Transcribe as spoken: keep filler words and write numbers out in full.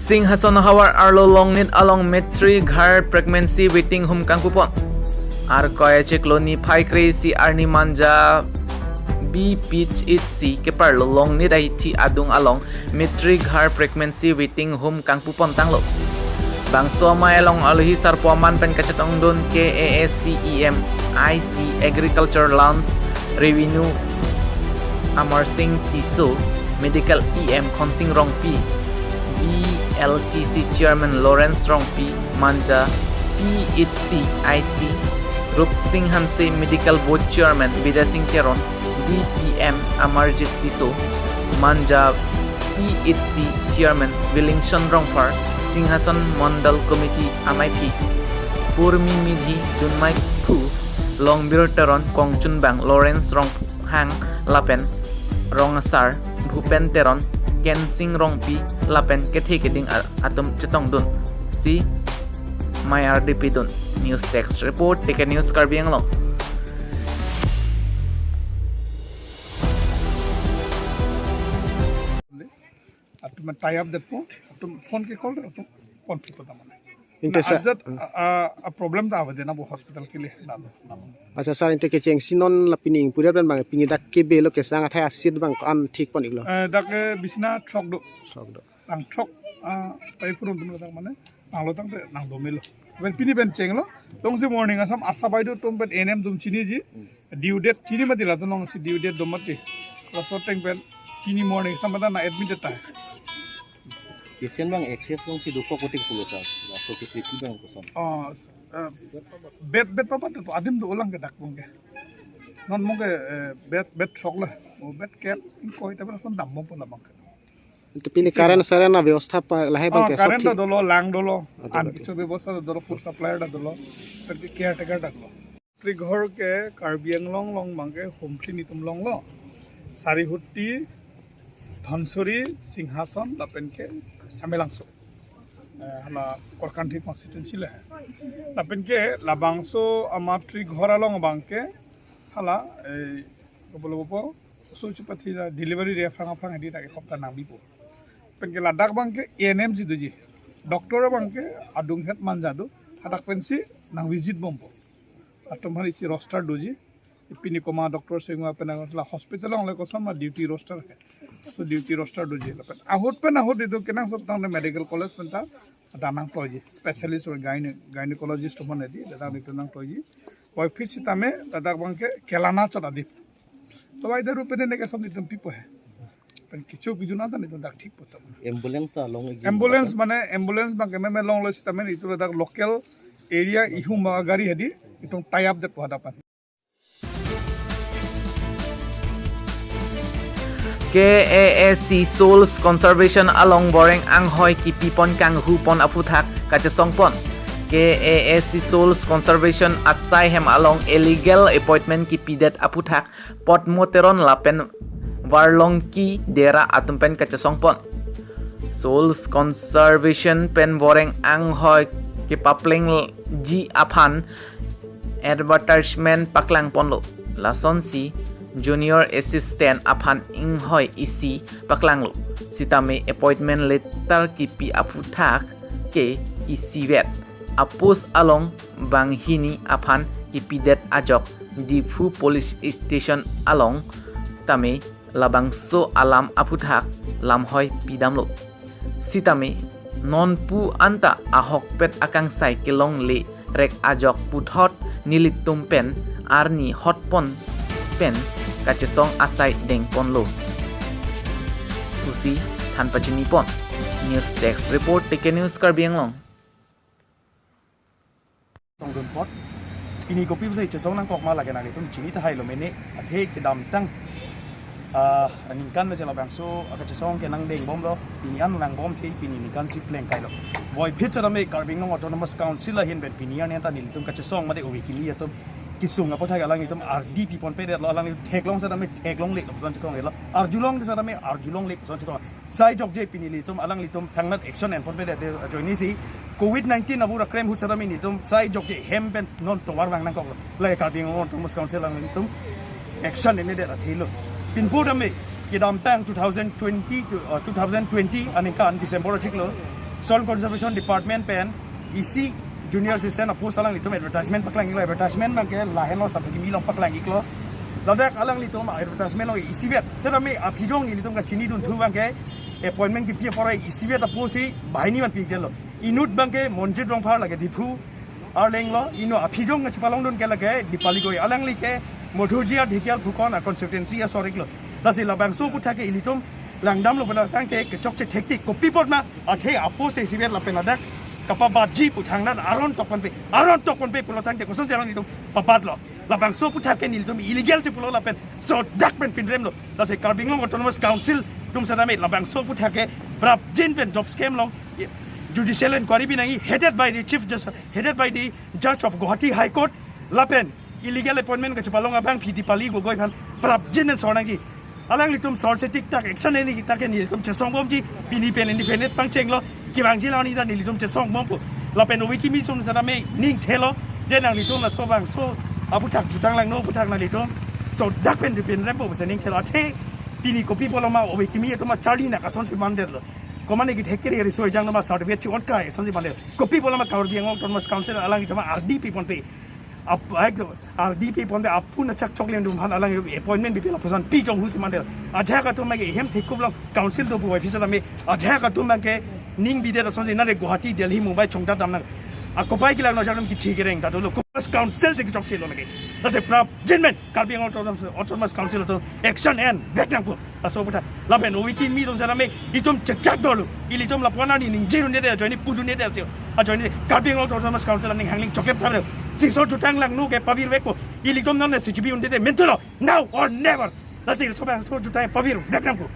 Singhason havar arlo Longnit along Maitri Ghar Pregnancy Waiting Home kangpupon. Arkoi achiklo niphai kre-isi arni Manja B P H C keparlo Longnit ahithi adung along Maitri Ghar Pregnancy Waiting Home kangpupon tanglo. Bangso amei along alohi sarpo aman pen kachetongdun K A A C E M I C Agriculture Lands Revenue Amar Singh Tisso, Medical E M Khonsing Rongpi, B L C C Chairman Lawrence Rongpi, Manja P H C I C Rup Singh Hanse, Medical Board Chairman Bidya Singh Teron, D P M Amarjit Tisso, Manja P H C Chairman Willingson Rongphar, Singhason Mandal Committee amaiphi Purmi Midhi, Dunmai Phu, Longbir Teron, Kongchunbang Lawrence Ronghang lapen Rongsar Bhupen Teron, Kensing Rongpi lapen kethe keding a- atum chetongdunsi mei ardi pidun. News Desk Report, T K News Karbi Anglong. Atum tie up detpo, atum phone ke call, atum phone pipo tamane. Inte na sir, ajat, ah, ah, problem ta avede na bo hospital ke liye na, na. Accha sir, inte kechengsi non la pini pura plan bang pini dak kebe lo kesang athai asit bang ko-an thik pon iklo. Eh, dak, eh, bisna throk do. Sok do. Bang throk, ah, pai purun dum dak mane. Nanglo tangte nangdome lo. Pen pini pen chenglo. Longsi morning asam ASHA baidu atum pen A N M atum chiniji. Due date chini mati latum longsi due date do mati. Laso ateng pen pini morning asam pada na admitted ta. Patient bang access longsi dokok kotik pulo sir. Laso facility bang koson. Oh, eh, bed, bed papat tu adim do ulang ke dak bung ke. Non mung ke, eh, bed, bed sok la. Oh, bed kel ingkoi tapi lason dambom pon labang ke. Itu pini current saren na vyavastha pa lahai bang. Oh, ke current sokthi ta dolo, lang dolo. Oh, dolo. An kichu vyavastha ta dolo, food supply ta dolo. Perke caretaker ta dolo. Trighor ke Karbi Anglong along bang ke home three netum longlo. Sarihuti, Dhansiri, Singhason, lapen ke Samelangso. Eh, hala Korkanthi constituency le. Lapen ke labangso ama Trighor along bang ke hala, eh, kopilo po, so chupathi la delivery re aphrang aphrang hedi dak ek hopta nangbipo. Pen ke ladak bang ke A N M si doji. Doctor bang ke adung het Manja do. Hadak pensi nang visit bompo. Atum hari si roster doji. Pini koma doctor sengwa penang la hospital along le koson ma duty roster ke. So duty roster doji lapen. Ahut pen ahut itum kenangsot tang medical college pen ta danang toji. Specialist or gyne-, gynecologist atum hedi danang itum nang toji. Wai phit sitame ladak bang ke kelana chot adip. To wai daru pen ne ke som itum pipo he. Pen kichu kijuna ta itum dak thik poto. Ambulance along exam. Ambulance mane ambulance bang ke meme longlo sitame itum ladak local area ihum gari hedi itum tie up detpo hadapan. K A A C Souls Conservation along boreng anghoi kipipon kanghupon aphuthak kachesongpon. K A A C Souls Conservation asai hem along illegal appointment kipidet aphuthak Potmo Teron lapen Varlongki Dera atum pen kachesongpon. Souls Conservation pen boreng anghoi kepaplengji aphan advertisement paklangponlo. Lasonsi junior assistant aphan inghoi isi paklanglo. Sitame appointment letter kipi aphuthak ke isivet. A-post along banghini aphan kipidet ajok Diphu Police Station along tame labangso alam aphuthak lamhoi pidamlo. Sitame nonpu anta ahokpet akangsai kelongle rek ajok puthot nelitum pen arni hotpon pen kachesong asai dengponlo pusi than pachinipon. News Desk Report, T K News Karbi Anglong. Tongdun pot. Pini kopi pusi chesong nangkok ma lake nanglitum chini tahai lo mene. Athe kedamtang, ah, ningkan mesen labangso akachesong ke nangdengbomlo. Pini an nangbomsi pini ningkan si plengkailo. Voiphit setame Karbi Anglong Autonomous Council ahin pen pini an anta nelitum kachesong mate owe kimi atum kesung apot hai alanglitum ardi piponpedetlo, alanglitum theklong setame theklongle lapuson chekonglelo. Arjulong setame arjulongle lapuson chekong. Sai jokje pini nelitum alanglitum thangnat action enponpedet ajoinesi Covid nineteen abura krem ahut setame nelitum sai jokje hem pen non tovar vang nangkoklo. Lake Karbi Anglong Autonomous Council alanglitum action ennedet athelo. Pinpo tame kedamtang two thousand twenty to, uh, two thousand twenty aningkan December achiklo Soil Conservation Department pen isi junior assistant apost alanglitum advertisement paklang iklo, advertisement abangke lahenlo, sab kimi along paklang iklo. Ladak alanglitum advertisement along isivet setame aphi adung nelitum kachini dunthu abangke appointment kipi apor isivet apost si banghini man pi iklo. Inut abangke Monjit Rongphar, lake Diphu arleng lo, inut aphi adung kachepalong dun ke lake Dipali Gogoi, alangli ke Madhurjia Dhekal Phukan a constituency asor iklo. Lasi labangso aputhak ke ilitum langdamlo pulotangte kechokche thektik, kopi apot ma athe apost isivet lapen ladak kapabatji pu thangnat aron tokponpe, aron tokponpe pulotangte kosonsi alanglitum pabatlo? Labangso aputhak ke nelitum illegal si pulo lapen sodak pen pinremlo. Lasi Karbi Anglong Autonomous Council atum setame labangso aputhak ke prapjin pen job scam along judicial inquiry bi nangji, headed by the Chief Justice, headed by the Judge of Guwahati High Court, lapen illegal appointment kachepalong abangpi Dipali Gogoi aphan prapjin pen sor nangji. Alanglitum sor si thikthak action eni thikthak ke nelitum chesong bomji, pini pen independent pangchenglo, kevangji la-an ta nelitum chesong bompo. Lapen ove kimi atum setame ning thelo, je nanglitum laso abangso aputhak jutang langno aputhak nanglitum sodak pen pinrempo pusi ning thelo. Athe pini kopi apotlo ma ove kimi atum ma charli na kasonsi mandetlo? Komatne kethek kere riso ejang nama certificate chi-ot kai asonsi mandetlo? Kopi apotlo ma Karbi Anglong Autonomous Council alanglitum ma ardi piponpe? Ap-, ek-, ardi piponpe, apun achak choklim atum aphan alang appointment bipi lapuson pi jong husi mandetlo? Ajahak atum abangke ehem thekup along council dopo office tame ajahak atum abangke ning bidet asonsi nare Guwahati, Delhi, Mumbai chongdat damnang. Akopai kelangno ajahak atum kithi kereng ta dolo. Autonomous Council si kechokchelo lake. Lasi prapjin pen Karbi Anglong Autonomous, Autonomous Council atum action en vek nangpo. Laso aputhak. Lapen ove kimi atum setame itum chechak dolo. Ilitum lapu-an arni ningje dunde, ajoine pu dunde si. Ajoine Karbi Anglong Autonomous Council aning hangling chokep tha. Singso jutang langno ke pavirvekpo. Ilitum non si chibi dunde, mentulo. Now or never. Lasi laso abangso jutang pavir vek nangpo.